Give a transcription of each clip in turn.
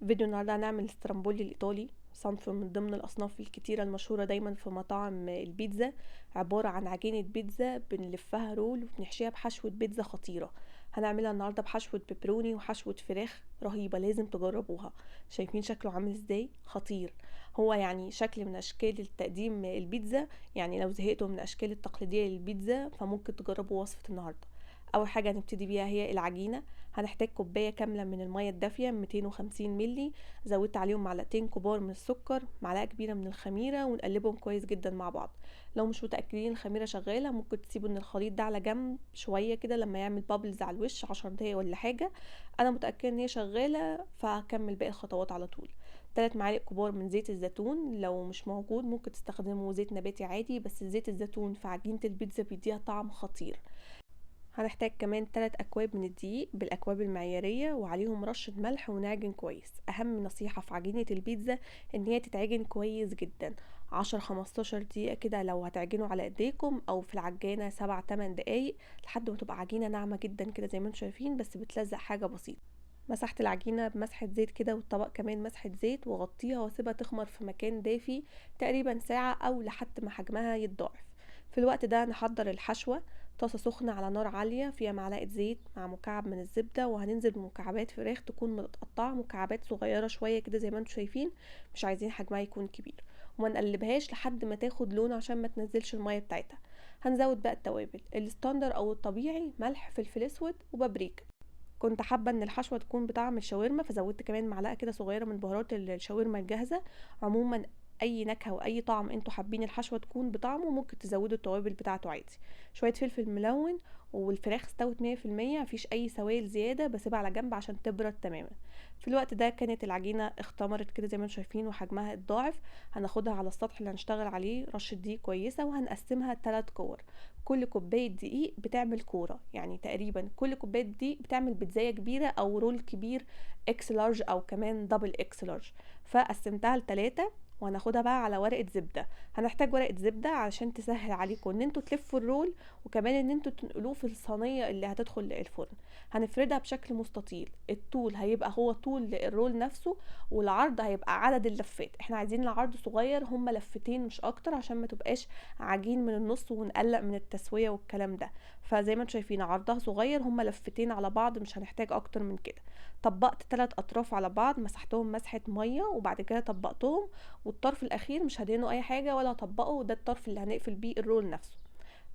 فيديو النهارده هنعمل السترامبولي الإيطالي، صنف من ضمن الأصناف الكتيرة المشهورة دايما في مطاعم البيتزا. عبارة عن عجينة بيتزا بنلفها roll وبنحشيها بحشوة بيتزا خطيرة. هنعملها النهارده بحشوة بيبروني وحشوة فراخ رهيبة، لازم تجربوها. شايفين شكله عامل ازاي؟ خطير. هو يعني شكل من اشكال التقديم البيتزا، يعني لو زهقتوا من الاشكال التقليدية للبيتزا فممكن تجربوا وصفة النهارده. اول حاجة هنبتدي بيها هي العجينة. هنحتاج كوباية كاملة من المية الدافيه 250 ملي، زودت عليهم معلقتين كبار من السكر، معلقه كبيرة من الخميره، ونقلبهم كويس جدا مع بعض. لو مش متاكدين الخميره شغالة ممكن تسيبوا ان الخليط ده على جنب شوية كده لما يعمل bubbles على الوش 10 دقايق ولا حاجة. انا متاكدة ان هي شغالة فهكمل باقي الخطوات على طول. 3 معالق كبار من زيت الزيتون، لو مش موجود ممكن تستخدموا زيت نباتي عادي، بس زيت الزيتون في عجينه البيتزا بيديها طعم خطير. هنحتاج كمان 3 أكواب من الدقيق بالأكواب المعيارية، وعليهم رشة ملح، ونعجن كويس. أهم نصيحة في عجينة البيتزا إن هي تتعجن كويس جدا 10-15 دقيقة كده، لو هتعجنوا على إيديكم أو في العجانة 7-8 دقايق لحد ما تبقى عجينة ناعمة جدا كده زي ما انتم شايفين، بس بتلزق حاجة بسيطة. مسحت العجينة بمسحة زيت كده، والطبق كمان مسحة زيت، وغطيها واسيبها تخمر في مكان دافي تقريبا ساعة أو لحد ما حجمها يتضاعف. في الوقت ده نحضر الحشوة. طاسة سخنة على نار عالية فيها معلقة زيت مع مكعب من الزبدة، وهننزل بمكعبات فراخ تكون متقطعة مكعبات صغيرة شوية كده زي ما انتم شايفين، مش عايزين حجمها يكون كبير، وما نقلبهاش لحد ما تاخد لون عشان ما تنزلش المية بتاعتها. هنزود بقى التوابل ال standard او الطبيعي، ملح، فلفل اسود، وبابريكا. كنت حابة ان الحشوة تكون بطعم الشاورما فزودت كمان معلقة كده صغيرة من بهارات الشاورما الجاهزة. عموما اي نكهة واي طعم انتوا حابين الحشوه تكون بطعمه ممكن تزودوا التوابل بتاعته عادي. شوية فلفل ملون، والفراخ استوت 100%، مفيش اي سوائل زيادة، بسيبها على جنب عشان تبرد تماما. في الوقت ده كانت العجينة اختمرت كده زي ما انتم شايفين وحجمها اتضاعف. هناخدها على السطح اللي هنشتغل عليه، رشه دقيق كويسة، وهنقسمها 3 كور. كل كوباية دقيق بتعمل كورة، يعني تقريبا كل كوباية دقيق بتعمل بيتزايه كبيرة او roll كبير X large او كمان double X large. فقسمتها ل3، وهناخدها بقى على ورقة زبدة. هنحتاج ورقة زبدة عشان تسهل عليكم ان انتوا تلفوا ال roll، وكمان ان انتوا تنقلوه في الصينية اللي هتدخل الفرن. هنفردها بشكل مستطيل، الطول هيبقى هو طول ال roll نفسه، والعرض هيبقى عدد اللفات. احنا عايزين العرض صغير، هما لفتين مش اكتر عشان ما تبقاش عجين من النص ونقلق من التسوية والكلام ده. فزي ما انتوا شايفين عرضها صغير، هما لفتين على بعض، مش هنحتاج اكتر من كده. طبقت 3 اطراف على بعض، مسحتهم مسحة مية، وبعد كده طبقتهم، والطرف الاخير مش هدهنه اي حاجة ولا هطبقه، ده الطرف اللي هنقفل بيه ال roll نفسه.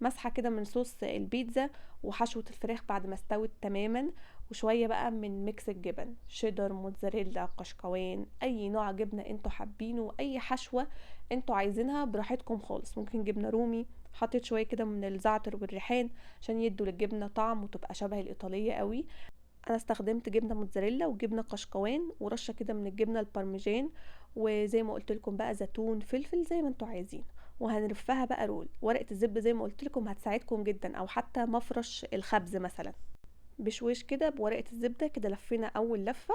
مسحه كده من صوص البيتزا وحشوه الفراخ بعد ما استوت تماما، وشوية بقى من mix الجبن، شيدر، موتزاريلا، قشقوان، اي نوع جبنه انتوا حابينه، واي حشوه انتوا عايزينها براحتكم خالص. ممكن جبنه رومي، حطيت شوية كده من الزعتر والريحان عشان يدوا للجبنه طعم وتبقى شبه الايطالية قوي. انا استخدمت جبنه موتزاريلا وجبنه قشقوان ورشه كده من الجبنة البارميجان، وزي ما قلت لكم بقى زيتون، فلفل، زي ما انتوا عايزين. وهنلفها بقى roll. ورقة الزبدة زي ما قلت لكم هتساعدكم جدا، او حتى مفرش الخبز مثلا بشويش كده بورقه الزبدة كده. لفينا اول لفه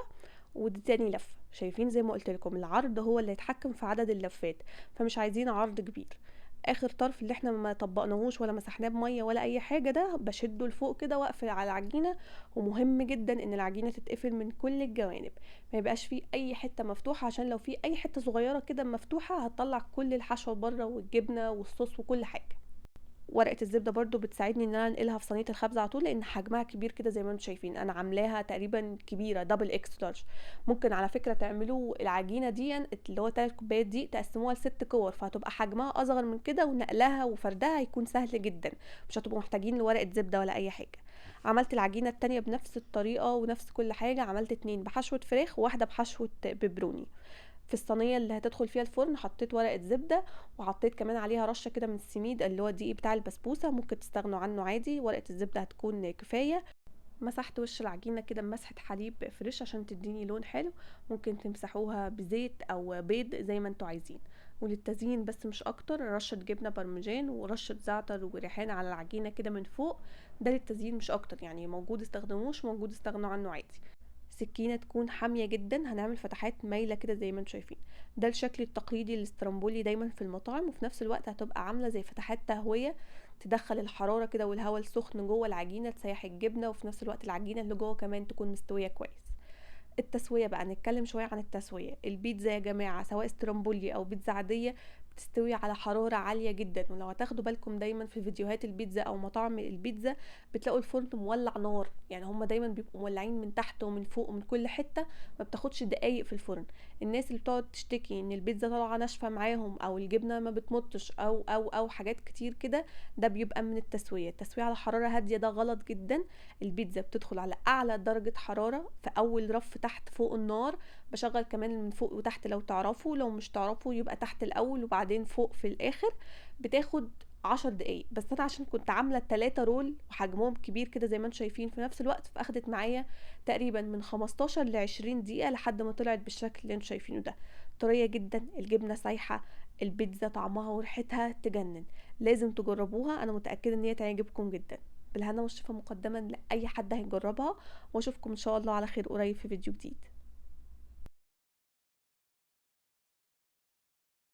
ودي تاني لفه. شايفين زي ما قلت لكم العرض هو اللي يتحكم في عدد اللفات، فمش عايزين عرض كبير. اخر طرف اللي احنا ما طبقناهوش ولا مسحناه بميه ولا اي حاجة، ده بشده لفوق كده واقفل على العجينة. ومهم جدا ان العجينة تتقفل من كل الجوانب، ما يبقاش فيه اي حتة مفتوحة، عشان لو فيه اي حتة صغيرة كده مفتوحة هتطلع كل الحشوه بره والجبنه والصوص وكل حاجة. ورقة الزبدة برضو بتساعدني ان انا انقلها في صينية الخبز على طول، لان حجمها كبير كده زي ما انتم شايفين. انا عاملاها تقريبا كبيرة double X large. ممكن على فكرة تعملوا العجينة دي اللي هو 3 كوبايات دي تقسموها ل6 كور، فهتبقى حجمها اصغر من كده، ونقلها وفردها هيكون سهل جدا، مش هتبقوا محتاجين لورقه زبدة ولا اي حاجة. عملت العجينة التانية بنفس الطريقة ونفس كل حاجة. عملت 2 بحشوه فراخ وواحدة بحشوه بيبروني. في الصينية اللي هتدخل فيها الفرن حطيت ورقة زبدة، وحطيت كمان عليها رشه كده من السميد اللي هو الدقيق بتاع البسبوسه، ممكن تستغنوا عنه عادي، ورقة الزبدة هتكون كفاية. مسحت وش العجينة كده بمسحه حليب fresh عشان تديني لون حلو، ممكن تمسحوها بزيت او بيض زي ما انتوا عايزين. وللتزيين بس مش اكتر رشه جبنه بارميجان ورشه زعتر وريحان على العجينة كده من فوق، ده للتزيين مش اكتر، يعني موجود استخدموش، موجود استغنوا عنه عادي. سكينة تكون حامية جدا، هنعمل فتحات مايلة كده زي ما انتم شايفين. ده الشكل التقليدي للاسترامبولي دايما في المطاعم، وفي نفس الوقت هتبقى عامله زي فتحات تهوية تدخل الحرارة كده والهواء السخن جوه العجينة، تسيح الجبنة، وفي نفس الوقت العجينة اللي جوه كمان تكون مستوية كويس. التسوية بقى، نتكلم شوية عن التسوية. البيتزا يا جماعة سواء استرامبولي او بيتزا عادية بتستوي على حرارة عالية جدا، ولو هتاخدوا بالكم دايما في فيديوهات البيتزا او مطاعم البيتزا بتلاقوا الفرن مولع نار، يعني هما دايما بيبقوا مولعين من تحت ومن فوق ومن كل حتة، ما بتاخدش دقايق في الفرن. الناس اللي بتقعد تشتكي ان البيتزا طالعة ناشفة معاهم او الجبنة ما بتمطش او او او حاجات كتير كده، ده بيبقى من التسوية. التسوية على حرارة هادية ده غلط جدا. البيتزا بتدخل على اعلى درجة حرارة في اول رف تحت فوق النار، بشغل كمان من فوق وتحت لو تعرفوا، لو مش تعرفوا يبقى تحت الاول وبعدين فوق في الاخر. بتاخد 10 دقايق بس، انا عشان كنت عامله 3 رول وحجمهم كبير كده زي ما انتم شايفين في نفس الوقت، فاخدت معايا تقريبا من 15 ل 20 دقيقة لحد ما طلعت بالشكل اللي انتم شايفينه ده. طرية جدا، الجبنة سايحه، البيتزا طعمها وريحتها تجنن، لازم تجربوها، انا متاكدة ان هي تعجبكم جدا. بالهنا والشفا مقدما لاي حد هيجربها، واشوفكم ان شاء الله على خير قريب في فيديو جديد.